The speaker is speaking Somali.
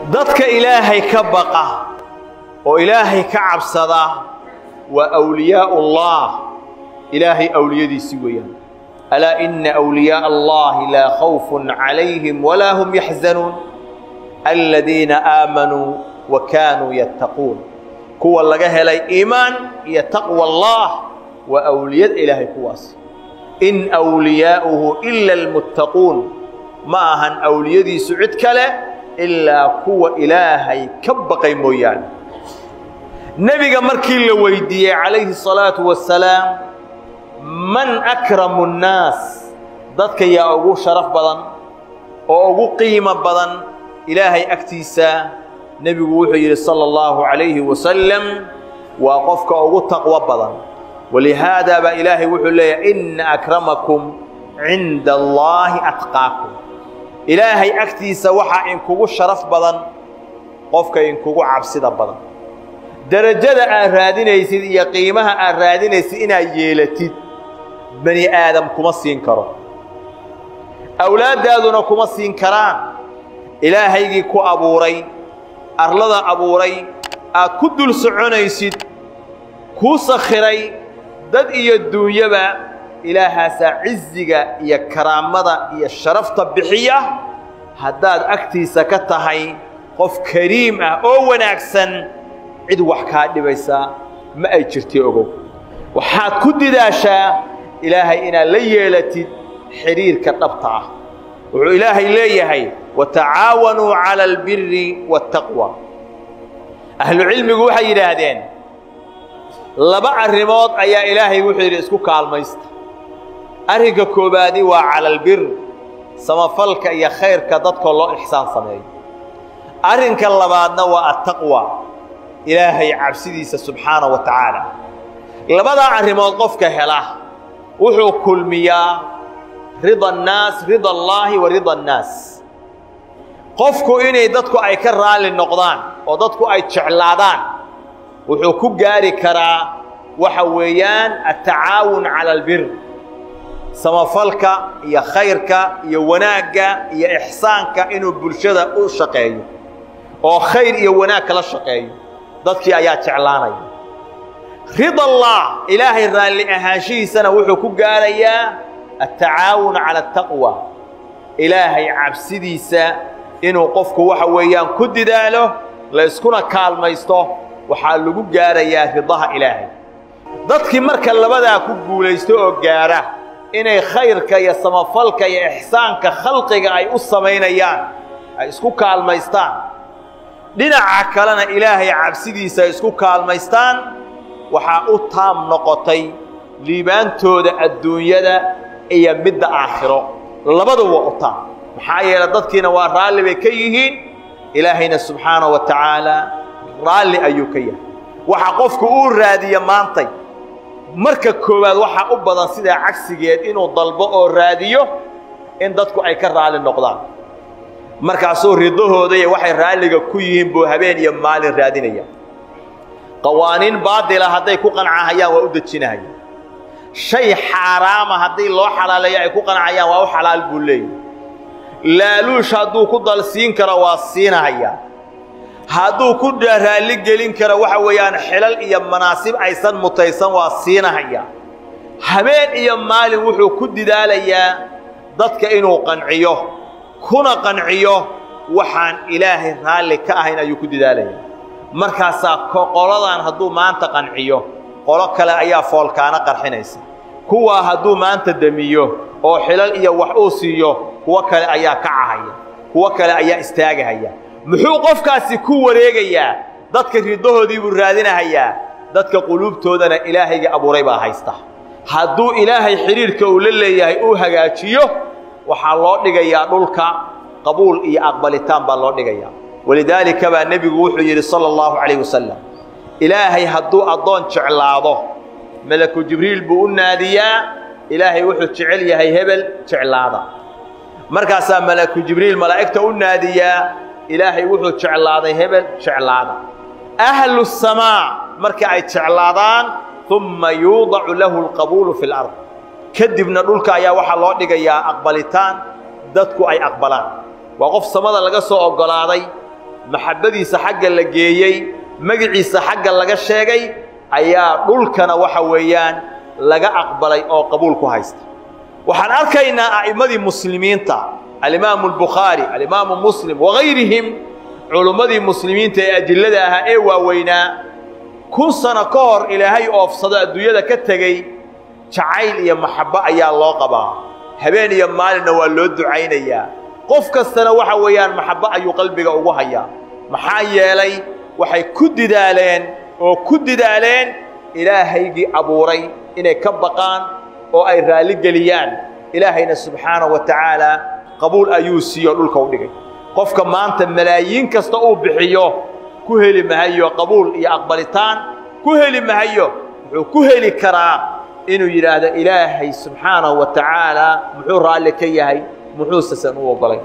Dadka Ilaahay ka baqa oo Ilaahay ka cabsada waa awliyaa'ullah, Ilaahay awliyadiisii weeyaan. Alaa ina awliyaaa allahi laa khawfun calayhim walaa hum yaxzanuun aladiina aamanuu wa kaanuu yattaquun. Kuwa laga helay iimaan iyo taqwa allah waa awliyada Ilaahay kuwaas. In awliyaa'uhu ila almuttaquun, ma ahan awliyadiisu cid kale ilaa kuwa Ilaahay ka baqay mooyaane. Nebiga markii la weydiiyey calayhi الsalaatu wasalaam, man akramu nnaas, dadka yaa ugu sharaf badan oo ugu qiimo badan Ilaahay agtiisa, nebigu wuxuu yidhi sala allahu calayhi wasalam, waa qofka ugu taqwo badan. Walihaadaa baa Ilaahay wuxuu leeyahay, inna akramakum cinda allaahi atqaakum. Ilaahay agtiisa waxaa inkugu sharaf badan qofka inkugu cabsida badan. Derajada aad raadinaysid iyo qiimaha aad raadinaysid inaad yeelatid bani aadam kuma siin karo, awlaaddaaduna kuma siin karaan. Ilaahaygii ku abuuray, arlada abuuray, aad ku dul soconaysid, kuu sakhiray dad iyo duunyaba, Ilaahaasaa ciziga iyo karaamada iyo sharafta bixiya. Haddaad agtiisa ka tahay qof kariim ah oo wanaagsan, cid wax kaa dhibaysaa ma ay jirtay. Ogow, waxaad ku didaashaa Ilaahay inaad la yeelatid xidhiirka dhabta ah. Wuxuu Ilaahay leeyahay, watacaawanuu cala albiri waataqwa. Ahlucilmigu waxay yidhaahdeen, laba arrimood ayaa Ilaahay wuxuu yidhi isku kaalmaysta. Arrinka koobaadi waa cala albir, samafalka iyo khayrka dadkoo loo ixsaan sameeyo. Arrinka labaadna waa attaqwa, Ilaahay cabsidiisa subxaana wa tacaala. Labadaa arrimood qofka hela wuxuu kulmiyaa rida annaas, rida allaahi wa rida annaas. Qofku inay dadku ay ka raalli noqdaan oo dadku ay jeclaadaan wuxuu ku gaari karaa waxa weeyaan attacaawun cala albir, samafalka iyo khayrka iyo wanaagga iyo ixsaanka, inuu bulshada u shaqeeyo oo khayr iyo wanaag kala shaqeeyo, dadkii ayaa jeclaanaya. Rida allah, Ilaahay raalli ahaanshihiisana wuxuu ku gaarayaa attacaawun cala ataqwa, Ilaahay cabsidiisa inuu qofku waxa weeyaan ku didaalo, la iskuna kaalmaysto, waxaa lagu gaarayaa ridaha Ilaahay. Dadkii marka labadaa ku guulaysto oo gaara inay khayrka iyo samafalka iyo ixsaanka khalqiga ay u samaynayaan, ay isku kaalmaystaan, dhinaca kalena Ilaahay cabsidiisa ay isku kaalmaystaan, waxaa u taam noqotay liibaantooda adduunyada iyo midda aakhiro, labaduba waa u taam. Maxaa yeelay dadkiina waa raalli bay ka yihiin, Ilaahayna subxaanahu wa tacaala raalli ayuu ka yahay. Waxa qofku uu raadiyo maantay marka koowaad waxaa u badan sidaa cagsigeed, inuu dalbo oo raadiyo in dadku ay ka raalli noqdaan. Markaasuu ridahooda iyo waxay raalliga ku yihiin buu habeen iyo maalin raadinaya. Qawaaniin baadila hadday ku qancahayaan waa u dejinahaya, shay xaaraama haddii loo xalaaleeyo ay ku qancayaan waa u xalaal buu leeyahy. Laaluush hadduu ku dalsiin karo waa siinahaya, hadduu ku raalli gelin karo waxa weeyaan xilal iyo manaasib aysan mutaysan waa siinahaya. Habeen iyo maalin wuxuu ku didaalayaa dadka inuu qanciyo, kuna qanciyo waxaan Ilaahay raalli ka ahayn ayuu ku didaalaya. Markaasaa qoladan hadduu maanta qanciyo, qolo kale ayaa foolkaana qarxinaysa. Kuwaa hadduu maanta demiyo oo xilal iyo wax uu siiyo, kuwo kale ayaa kacahaya, kuwo kale ayaa istaagahaya. Muxuu qofkaasi ku wareegayaa? Dadka ridahoodii buu raadinahayaa, dadka quluubtoodana Ilaahayga abuuray baa haysta. Hadduu Ilaahay xidhiirka uu la leeyahay uu hagaajiyo, waxaa loo dhigayaa dhulka qabuul iyo aqbalitaan baa loo dhigayaa. Walidaalika baa nebigu wuxuu yidhi sala allahu calayh wasalam, Ilaahay hadduu addoon jeclaado, malaku Jibriil buu u naadiyaa, Ilaahay wuxuu jecel yahay hebel, jeclaada. Markaasaa malaku Jibriil malaa'igta u naadiyaa, Ilaahay wuxuu jeclaaday hebel, jeclaada. Ahlu samaa marka ay jeclaadaan, uma yuudacu lahu alqabuulu fi lard, kadibna dhulka ayaa waxaa loo dhigayaa aqbalitaan dadku ay aqbalaan. Waa qof samada laga soo oggolaaday, Maxabbadiisa xagga la geeyey, magiciisa xagga laga sheegay, ayaa dhulkana waxa weeyaan laga aqbalay oo qabuul ku haysta. Waxaan arkaynaa a'immadii muslimiinta, alimaamu albukhaari, alimaamu Muslim wagayrihim, culummadii muslimiinta ee ajillada ahaa ee waaweynaa, 1000 sano ka hor Ilaahay oofsado adduunyada ka tegey, jacayl iyo maxabbo ayaa loo qabaa, habeen iyo maalinna waa loo ducaynayaa. Qof kastana waxa weeyaan maxabbo ayuu qalbiga ugu hayaa. Maxaa yeelay waxay ku didaaleen oo ku didaaleen Ilaahaygii abuuray inay ka baqaan oo ay raalli geliyaan. Ilaahayna subxaanahu wa tacaala qabuul ayuu siiyo, dhulka u dhigay. Qofka maanta malaayiin kasta uu bixiyo ku heli mahayo qabuul iyo aqbalitaan, ku heli mahayo. Wuxuu ku heli karaa inuu yidhaahdo Ilaahay subxaanahu wa tacaala muxuu raalli ka yahay, muxuusesan u oggolay.